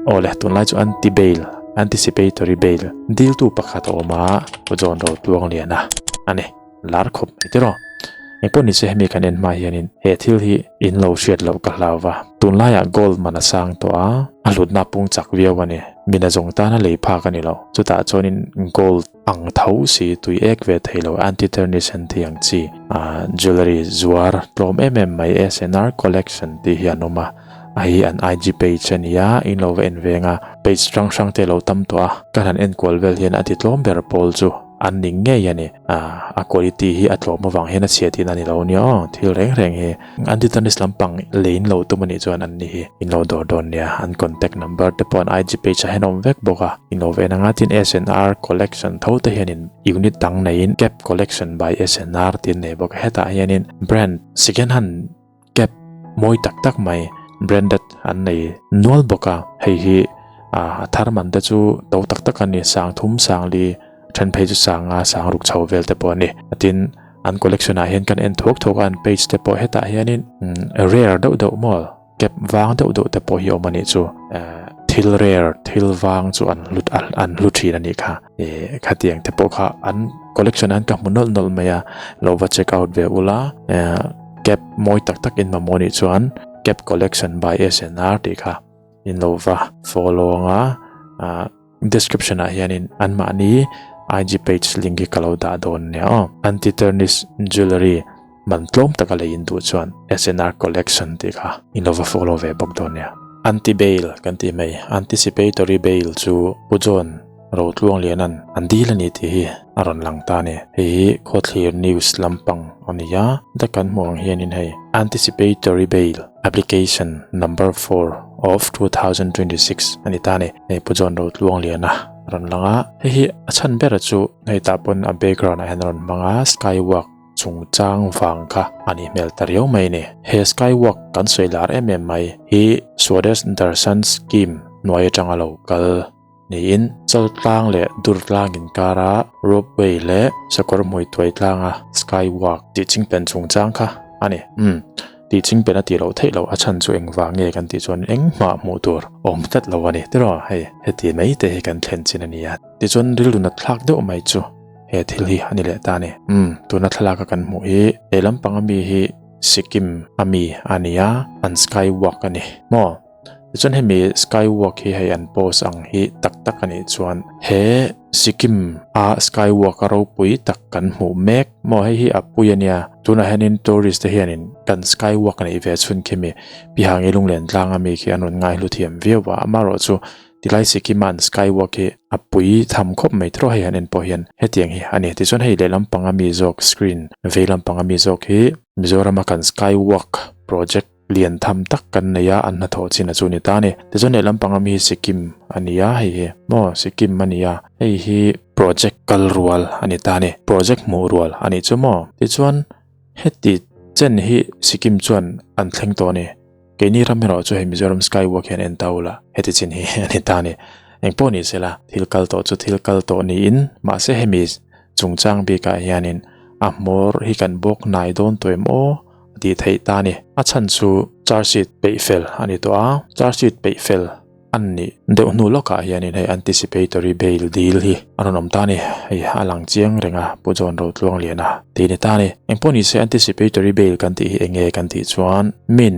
Aw le, tunlai chu anti bail, anticipatory bail, diltu pakhat a awm a, Pu John Rotluangliana a ni. Lar khawp mai tiraw. Engpawh nise hemi kan en hma hianin he thil hi in lo hriat loh ka hlau va. Tunlaiah gold man a sang tawh a, a hlutna pung chak viau a ni. Mina zawng tana lei phak a ni lo. Chutah chuanin gold ang tho si tui ek ve thei lo anti-tarnish an tih ang chi jewellery zuar tlawm em em mai SNR collection tih hi an awm a. A hi an IG page a ni a, in lo va en veng a, page hrang hrang te a lo tam tawh a, kan han enkual vel hian a ti tlawm ber pawl chu. An ni ngei a ni. A quality hi a tlawm avang hian a chhia tihna a ni lo nia aw. Thil reng reng hi anti-tarnish lampang lei in lo tum a nih chuan an ni hi in lo dawr dawn nia. An contact number te pawh an IG page ah hian a awm vek bawk a. In lo ven anga tin SNR collection tho te hianin unit dang neiin cap collection by SNR tih an nei bawk a. Hetah hianin brand second hand cap mawi tak tak mai branded an nei nual bawk a hei hi a thar man te chu to tak tak a ni sang thum sang li then phei chu sanga sang ruk chho vel te pawh a ni tin an collection ah hian kan en thuak thuak a an page te pawh hetah hianin rare deuh deuh maw cap vang deuh deuh te pawh hi a awm a nih chu thil rare thil vang chu an hlut an hlu thin a nih kha eh khatiang te pawh kha an collection an ka hmu nawlh nawlh mai a lo va check out ve ula eh cap mawi tak tak in mamawh nih chuan cap collection by SNR tih kha in lo va follow anga ah description ah hianin anmahni IG page link hi ka lo dah dawn nia aw anti tarnish jewellery man tlawm taka lei in duh chuan SNR collection tih kha in lo va follow ve bawk dawn nia. Anti bail kan tih mai anticipatory bail chu Pu John Rotluanglianan an dil a ni tih hi a rawn lang ta a ni. Hei hi Khawthlir news lampang a ni a, heta kan hmuh ang hianin hei anticipatory bail application number 4 of 2026 a ni ta a ni. Hei Pu John Rotluangliana a rawn lang a, hei hi a chhan ber chu hei tah pawn a background ah hian a rawn hmang a skywalk chungchang vang kha a nih hmel ta riau mai ni. He skywalk kan sawi lar em em mai hi Swadesh Darshan Scheme hnuai atanga lo kal niin Chaltlang leh Durtlang inkara ropeway leh sakawr hmui tuai tlanga skywalk tih chingpen chungchang kha a ni. Umm tih chingpen a tih loh theih loh a chhan chu engvang nge kan tih chuan engmah hmuh tur awm tlat lo a ni tiraw hei heti mai te hi kan thlen chin a ni a tichuan rilru nat thlak deuh mai chu he thil hi a ni leh ta a ni. Umm tuna thlalaka kan hmuh hi he lampanga mi hi Sikkim a mi a ni a an skywalk a ni maw. Tichuan hemi skywalk hi hei an post ang hi tak tak a nih chuan he Sikkim a skywalk a ropui tak kan hmuh mek maw hei hi a pui a nia tunah hianin tourist te hianin kan skywalk a neih ve chhun khi mi Pihangi lunglen tlang ami khi an rawn ngaihlu thiam viau a amaherawhchu tilai Sikkim a an skywalk hi a pui tham khawp mai tiraw hei han en pawh hian hetiang hi a ni tichuan hei lehlam pang ami zawk screen veilam pang ami zawk hi Mizoram a kan skywalk project lian tham tak kan nei a, an hnathawh chin a chu ni ta a ni. Tichuan lehlam panga mi hi Sikkim a ni a, hei hi maw Sikkim a ni a, hei hi project kal rual a ni ta a ni, project hmuh rual a nih chu maw. Tichuan heti chen hi Sikkim chuan an thleng tawh a ni, keini ram erawh chu hei Mizoram Skywalk hian en ta ula heti chin hi a ni ta a ni. Engpawh ni sela thil kal tawh chu thil kal tawh niin mahse hemi chungchang bikah hianin a hmawr hi kan bawk hnai dawn tawh em aw? a tih theih ta a ni. A chhan chu charge sheet peih fel a ni tawh a, charge sheet peih fel an nih deuh hnu lawkah hianin hei anticipatory bail deal hi a rawn awm ta a ni. Hei a lang chiang reng a, Pu John Rotluangliana tih a ni ta a ni. Engpawh ni se anticipatory bail kan tih hi eng nge kan tih chuan min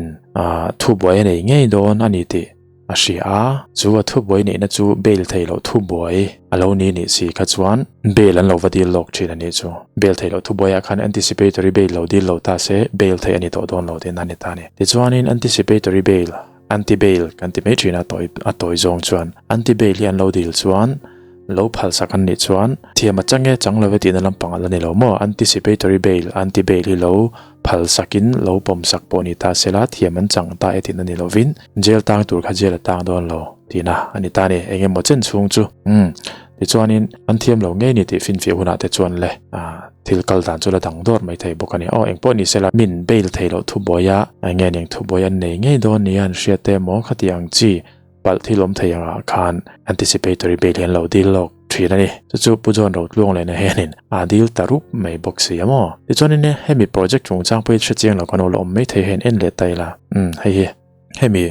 thubuai a nei ngei dawn a ni tih A hria a, chu a thubuai neihna chu bail theih loh thubuai a lo ni nih si kha chuan bail an lo va dil lawk thin a nih chu. Bail theih loh thubuaiah khan anticipatory bail lo dil lo ta se bail theih a ni tawh dawn lo tihna a ni ta a ni. Tichuanin anticipatory bail, anti bail kan ti mai thin a tawi a tawi zawng chuan anti bail hi an lo dil chuan lo phalsak an nih chuan thiam a chang e chang lo e tihna lampang a la ni lo maw? Anticipatory bail, anti bail hi lo Phal sakin lo pawm sak pawh ni ta sela thiam an chang ta e tihna ni lovin jail tang tur kha jail a tang dawn lo tihna a ni ta a ni. Eng emaw chen chhung chu umm tichuanin an thiam lo ngei ni tih finfiah hunah te chuan le thil kal dan chu la dang dawr mai thei bawk a ni. Aw engpawh ni sela min bail thei loh thubuai a eng nge eng thubuai an nei ngei dawn nia an hriat te emaw khati ang chi palh thil awm thei angah khan anticipatory bail hi an lo dil lawk thin a ni. Chu chu Pu John Rotluang lehna hianin a dil ta rup mai bawk si a maw? Tichuanin hemi project chungchang pawh hi hre chiang lo kan lo la awm mai thei hian en leh ta ila. Umm hei hi hemi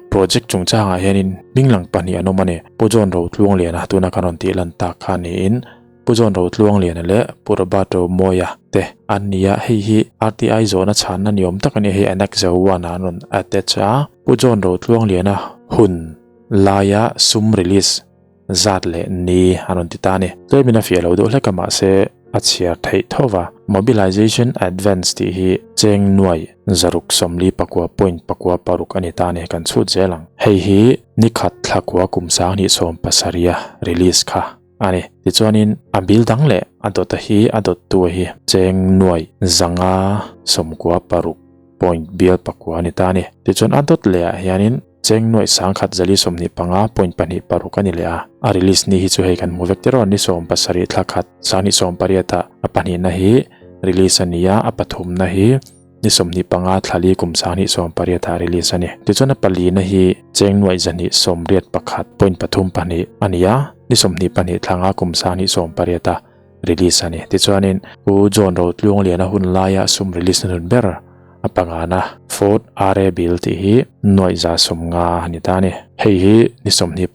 Project chungchangah hianin hming lang pahnih an awm a ni. Pu John Rotluangliana tuna kan rawn tih lan tak kha niin Pu John Rotluangliana leh Pu Robert Romawia te an ni a, hei hi RTI zawhna chhanna ni awm tak a ni. Hei Annex one ah an rawn attach a. Pu John Rotluangliana hun laia sum release zat leh ni an rawn ti ta a ni. Tlemin a fiah lo deuh hlek a mahse a chhiar theih tho va. Mobilization Advance tih hi cheng nuai zaruk 44 point 46 a ni ta a ni kan chhut zel ang. Hei hi nikhat thlakua kum 2017 a release kha a ni. Tichuanin a bill dang leh a dawta hi a dawttu hi cheng nuai 596 point bial pakua a ni ta a ni. Tichuan a dawt leh ah hianin Cheng nuaih sangkhat zali 25 point pahnih paruk a ni leh a, a release ni hi chu hei kan hmu vek tiraw ni 70 thla khat sanghnih 18 ah a pahnihna hi release a ni a, a pathumna hi ni 25 thla li kum sanghnih 18 ah release a ni. Tichuan a palina hi cheng nuaih 281 point pathum pahnih a ni a, ni 22 thla nga kum sanghnih 18 ah release a ni. Tichuanin Pu John Rotluangliana hun laia sum release na nun ber a pangana Ford RA Bill tih hi nuaih 150 a ni ta a ni. Hei hi ni 21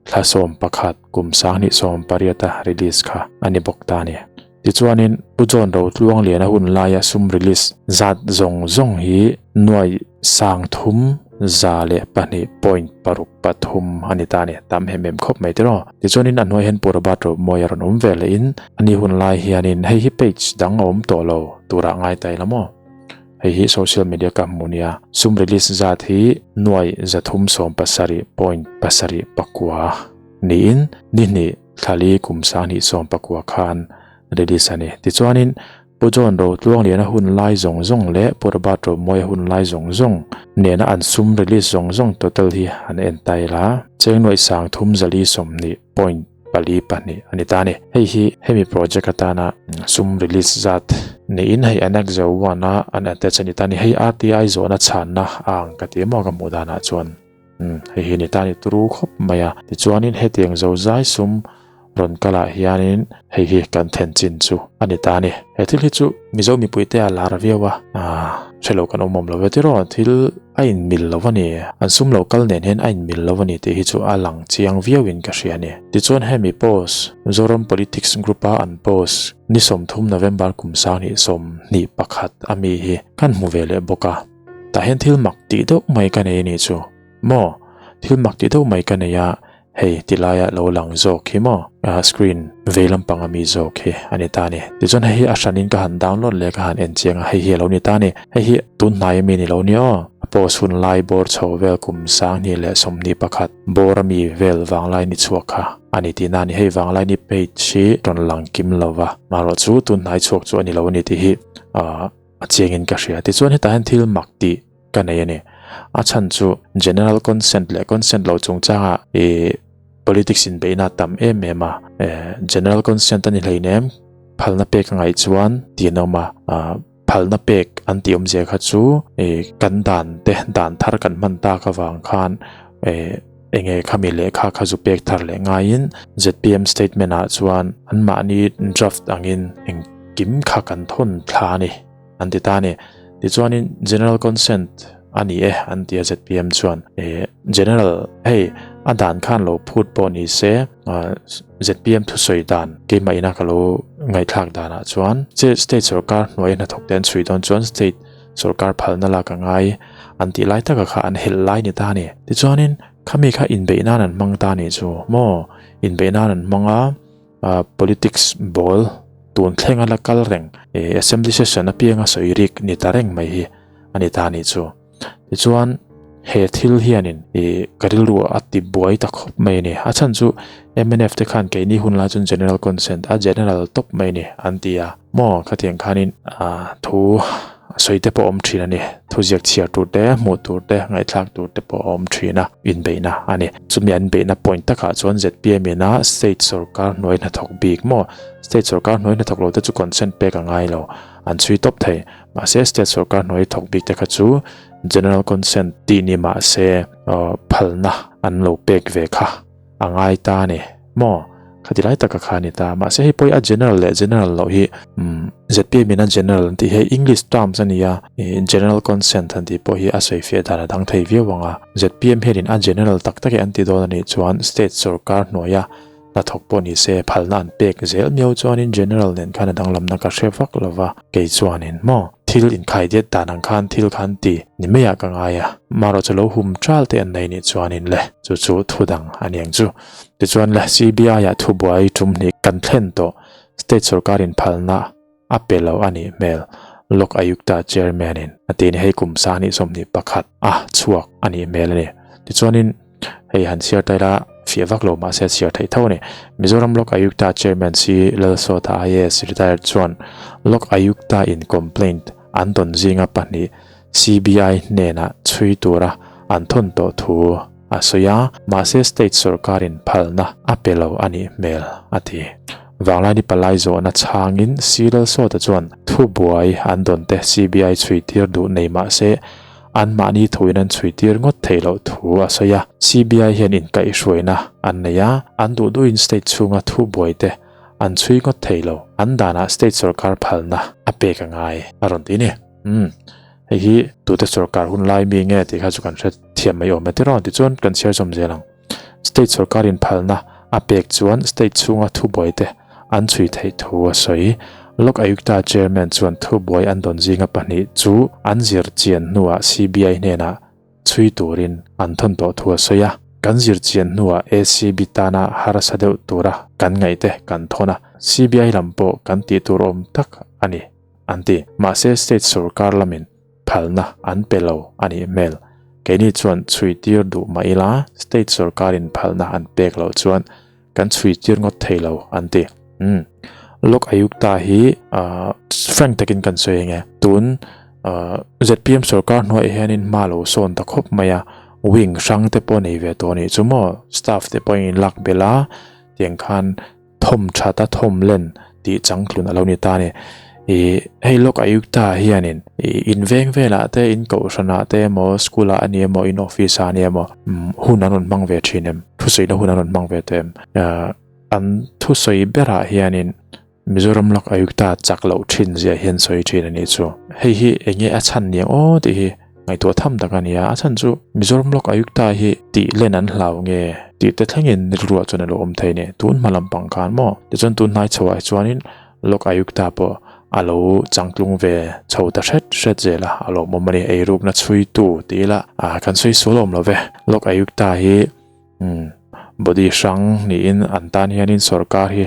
thla 11 kum 2018 a release kha a ni bawk ta a ni. Tichuanin Pu John Rotluangliana hun laia sum release zat zawng zawng hi nuaih 302 point paruk pathum a ni ta a ni. Tam hem em khawp mai tiraw. Tichuanin a hnuai hian Pu Robert Romawia rawn awm ve lehin a ni hun lai hianin hei hi page dang a awm tawh lo turah ngai ta ila maw. Hei hi social media ka hmu nia. Sum release zat hi nuai 317 point pasarih pakua niin ni hnih thla li kum 2019 khan release a ni. Tichuanin Pu John Rotluangliana hun lai zawng zawng leh Pu Robert Romawia hun lai zawng zawng nena an sum release zawng zawng total hi an en ta ila. Cheng nuaih 320 point pali pahnih a ni ta a ni. Hei hi hemi project atana sum release zat niin hei Annex one a an attach a ni ta a ni. Hei RTI zawhna chhanna a ang ka ti emaw ka hmuh danah chuan hei hi a ni ta a ni turu khawp mai a. Tichuanin hetiang zozai sum rawn kalah hianin hei hi kan then chin chu a ni ta a ni. He thil hi chu Mizo mipuite a lar viau a, hre lo kan awm awm lo ve tiraw, thil a inmil lo a ni, an sum lo kal nen hian a inmil lo a ni tih hi chu a lang chiang viauin ka hria a ni. Tichuan hemi post, Zoram Politics Group a an post ni 30 November kum 2021 a mi hi kan hmu ve leh bawk a, tah hian thil mak tih deuh mai ka nei a nih chu maw, thil mak tih deuh mai ka nei a, Hei ti laia lo lang zawk hi maw screen vei lampang ami zawk hi a ni ta a ni. Tichuan hei hi a hranin ka han download leh ka han en chiang a, hei hi a lo ni ta a ni. Hei hi tun hnai ami ni lo ni aw. A post hun lai bawr chho vel kum 2021 bawr ami vel vanglai ni chhuak kha a ni tihna a ni. Hei vanglai ni page hi rawn lang kim lo va, marawh chu tun hnai chhuak chu a ni lo a ni tih hi a chiangin ka hria. Tichuan hetah hian thil mak tih ka nei a ni. A chhan chu general consent leh consent lo chungchanga ih politics inbeihna a tam em em a. General consent a ni hleinem, phalna pek a ngaih chuan tih an awm a. Phalna pek an tih awmzia kha chu ih kan dan te dan thar kan hman tak avang khan ih enge khami lehkha kha zu pek thar leh ngaiin zpm statement ah chuan anmahni draft angin engkim kha kan thawn thla a ni. An ti ta a ni. Tichuanin General Consent a ni e an ti a zpm chuan. Eh General hei a dan khan lo phut pawh ni se zpm thusawi dan keimah ina ka lo ngaihthlak danah chuan state sorkar hnuai hnathawk te an chhui dawn chuan state sorkar phalna lak a ngai an tih lai taka kha an helh lai ni ta a ni. Tichuanin khami kha inbeih nan an hmang ta a nih chu maw inbeih nan an hmang a. Politics ball tun thlenga la kal reng assembly session apianga sawi rik ni ta reng mai hi a ni ta a nih chu. Tichuan he thil hianin ih ka rilru a ti buai ta khawp mai a ni. A chhan chu mnf te khan keini hun lai chuan general consent a general tawp mai a ni an ti a. Maw khatiang khanin thu sawi te pawh a awm thin a ni. Thuziak chhiar tur te, hmuh tur te, ngaihthlak tur te pawh a awm thin a, inbeihna a ni. Chumi an beihna point takah chuan zpm ina state sorkar hnuai hnathawk bik maw? State sorkar hnuai hnathawk lo te chu consent pek a ngai lo, an chhui tawp thei. Mahse state sorkar hnuai thawk bik te kha chu general consent tih ni mahse phalna an lo pek ve kha a ngai ta a ni maw? Khati lai taka kha a ni ta. Mahse hei pawh hi a general leh general loh hi umm zpm in a general an tih hi English terms a ni a, ih general consent han tih pawh hi a sawifiah dan a dang thei viau ang a. Zpm hianin a general tak tak e an ti dawn a nih chuan state sorkar hnuaia hnathawk pawh ni se phalna an pek zel miau chuanin general nen khan a danglamna ka hre vak lo va, kei chuanin maw thil inkhaidiat dan ang khan thil khan ti ni maiah ka ngai a, marawh chu lo hum ṭal te an nei nih chuanin le chu chu thu dang a ni ang chu. Tichuan le CBI ah thubuai tum hnih kan thlen tawh state sorkarin phalna a pe lo a nih hmel, Lok Ayukta chairman in a ti a ni. Hei kum 21 21 a chhuak a nih hmel a ni. Tichuanin hei han chhiar ta ila fiah vak lo mahse a chhiar theih tho a ni. Mizoram Lok Ayukta chairman C Lalsawta IAS retired chuan Lok Ayukta in complaint an dawn zinga pahnih CBI hnenah chhui tura an thawn tawh thu a sawi a, mahse state sorkarin phalna a pe lo a nih hmel, a ti. Vanglaini palai zawhna chhangin C Lalsawta chuan thubuai an dawn te CBI chhui tir duh nei mahse anmahni thuin an chhui tir ngawt theih loh thu a sawi a. CBI hian inkaihhruaina an nei a, an duh duhin state chhunga thubuai te an chhui ngawt thei lo, an danah state sorkar phalna a pek a ngai, a rawn ti a ni. Umm, hei hi tute sorkar hun lai mi nge tih kha chu kan hre thiam mai awm e tiraw tichuan kan chhiar zawm zel ang. State sorkarin phalna a pek chuan state chhunga thubuai te an chhui theih thu a sawi. Lok Ayukta chairman chuan thubuai an dawn zinga pahnih chu an zir chian hnuah CBI hnenah chhui turin an thawn tawh thu a sawi a. Kan zir chian hnuah ACB tana harsa deuh tura kan ngaihte kan thawn a, CBI lam pawh kan tih tur awm tak a ni. an ti. Mahse state sorkar lamin phalna an pe lo a nih hmel. Keini chuan chhui tir duh mah ila state sorkarin phalna an pek loh chuan kan chhui tir ngawt thei lo an ti. Umm. Lok Ayukta hi frank takin kan sawi eng e. Tun zpm sorkar hnuaiah hianin hma lo sawn ta khawp mai a, wing hrang te pawh nei ve tawh a nih chu maw, staff te pawhin lak belh a, tiang khan thawm that a thawm len tih changtlun a lo ni ta a ni. Ih hei Lok Ayukta hianin ih in veng velah te in kohhranah te emaw school ah a ni emaw in office ah a ni emaw hun an rawn hmang ve thin em thusawiina hun an rawn hmang ve tawh em ah an thusawi berah hianin Mizoram Lok Ayukta chak loh thin zia hian sawi thin a nih chu. Hei hi eng nge a chhan ni ang aw tih hi Ngaihtuah tham tak a ni a, a chhan chu Mizoram Lok Ayukta hi tih len an hlau nge tih te thlengin rilruah chuan a lo awm thei a ni. Tun hma lampang khan maw? Tichuan tun hnai chhoah hi chuanin Lok Ayukta pawh a lo changtlung ve chho ta hret hret zel a, a lawmawm a ni. Eirukna chhuitu ti ila kan sawi sual awm lo ve. Lok Ayukta hi body hrang niin an tan hianin sorkar hi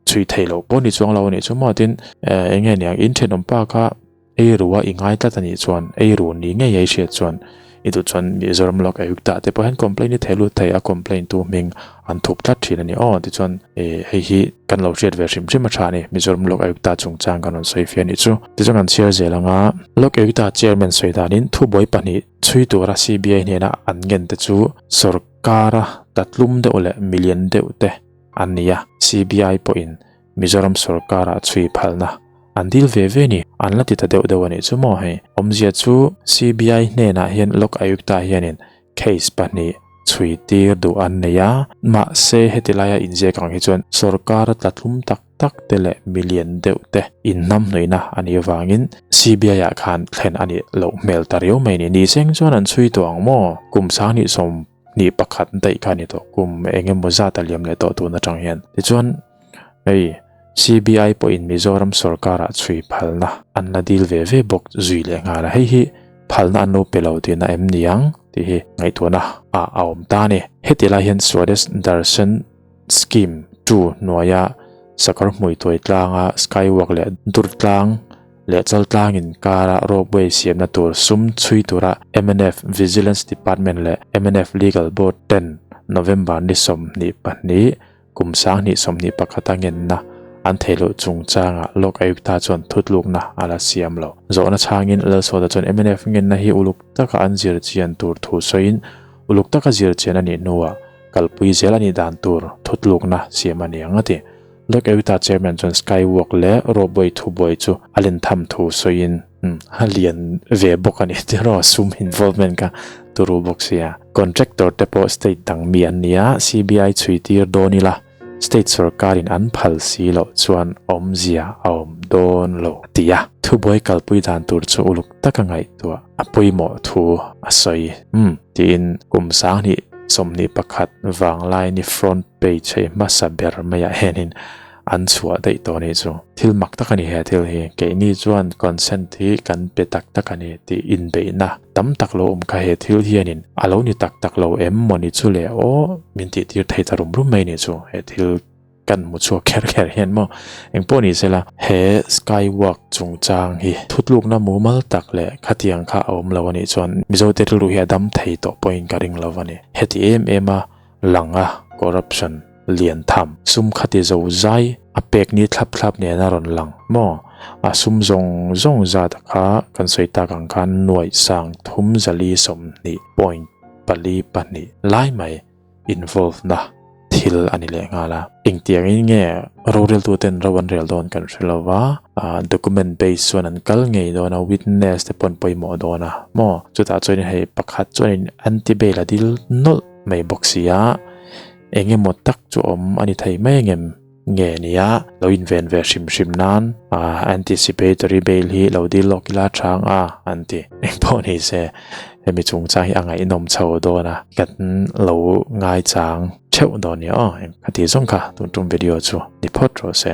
chhui theih loh pawh ni chuang lo a nih chu maw? Tin eng nge niang in thenawmpa kha Ei ru a i ngai tlat a nih chuan ei ru ni ngei a i hriat chuan i duh chuan Mizoram Lok Ayukta te pawh hian complaint i thei lut thei a complaint tu hming an thup tlat thin a ni aw tichuan ih hei hi kan lo hriat ve hrim hrim a tha a ni Mizoram Lok Ayukta chungchang kan rawn sawi fiah a nih chu tichuan kan chhiar zel ang a Lok Ayukta chairman sawi danin thubuai pahnih chhui tura CBI hnena an ngen te chu sorkara tatlum deuh leh milian deuh te an ni a CBI pawhin Mizoram sorkarah chhui phalna an dil ve ve ni, an la ti ta deuh deuh a nih chu maw hei. Awmzia chu CBI hnenah hian Lok Ayukta hianin case pahnih chhui tir duh an nei a, mahse heti laia inziak ang hi chuan sorkara tla tlum tak tak te leh milian deuh te inhnamhnawihna a nih avangin CBI ah khan thlen a nih loh hmel ta riau mai ni. Ni seng chuan an chhui tawh ang maw? Kum 2021 daih kha a ni tawh, kum eng emaw zat a liam leh tawh tun atang hian. Tichuan. Hei, CBI pawhin Mizoram sorkarah chhui phalna an la dil ve ve bawk zui leh nghal a, hei hi phalna an lo pe lo tihna em ni ang tih hi ngaihtuahna ah a awm ta a ni. Heti lai hian Swadesh Darshan Scheme 2 hnuaia sakawr hmuituai tlanga Skywalk leh dur tlang leh chal tlang inkara ropeway siamna tur sum chhui tura mnf Vigilance Department leh mnf Legal Board ten November ni 22 Kum 2021 a ngenna an theih loh chungchangah Lok Ayukta chuan thutlukna a la siam lo. Zawhna chhangin Lalsawta chuan mnf ngenna hi uluk taka an zir chian tur thu sawiin uluk taka zir chian a nih hnuah kalpui zel a nih dan tur thutlukna siam a ni ang a ti. Lok Ayukta chairman chuan Skywalk leh Ropeway thubuai chu a len tham thu sawiin a lian ve bawk a ni tiraw sum involvement kha turu bawk sia. Contractor te pawh state dang mi an ni a, CBI chhui tir dawn ila. State sorkarin an phal si loh chuan awmzia a awm dawn lo, a ti a. Thubuai kalpui dan tur chu uluk taka ngaihtuah a pawimawh thu a sawi. Umm, tiin kum 20 21 vanglaini front page hei hmasa ber maiah hianin an chhuah daih tawh anih chu. Thil mak tak a ni he thil hi. Keini chuan consent hi kan pe tak tak a ni tih inbeihna tam tak lo awm kha he thil hianin a lo ni tak tak lo em mawni chu le aw min tih tir thei ta rum rum mai ni chu he thil kan hmu chhuak kher kher hian maw engpawh ni sela he skywalk chungchang hi thutlukna mumal tak leh khatiang kha a awm lo anih chuan Mizote rilru hi a dam thei tawh pawhin ka ring lo a ni. Heti em em a lang a corruption lian tham sum khati zo zai a pek ni thlap thlap nen a rawn lang maw a sum zawng zawng zat a kha kan sawi tak ang khan nuaih sang thum zali 20 point pali pahnih lai mai involve na thil a ni leh nghal a engtiang in nge roreltu ten ro an rel dawn kan hre lo va document base chuan an kal ngei dawn a witness te pawh an pawimawh dawn a maw chutah chuan hei pakhat chuan anti bail a dil nawlh. mai bawk si a, eng emaw tak chu awm a ni thei mai angem nge nia lo inven ve hrim hrim nan anticipatory bail hi lo dil lawk ila chang a an ti. Eng pawh ni se hemi chungchang hi a ngaihnawm chho dawn a, kan lo ngaichang theuh dawn nia aw, khati zawng kha tun tum video chu ni phawt rawh se.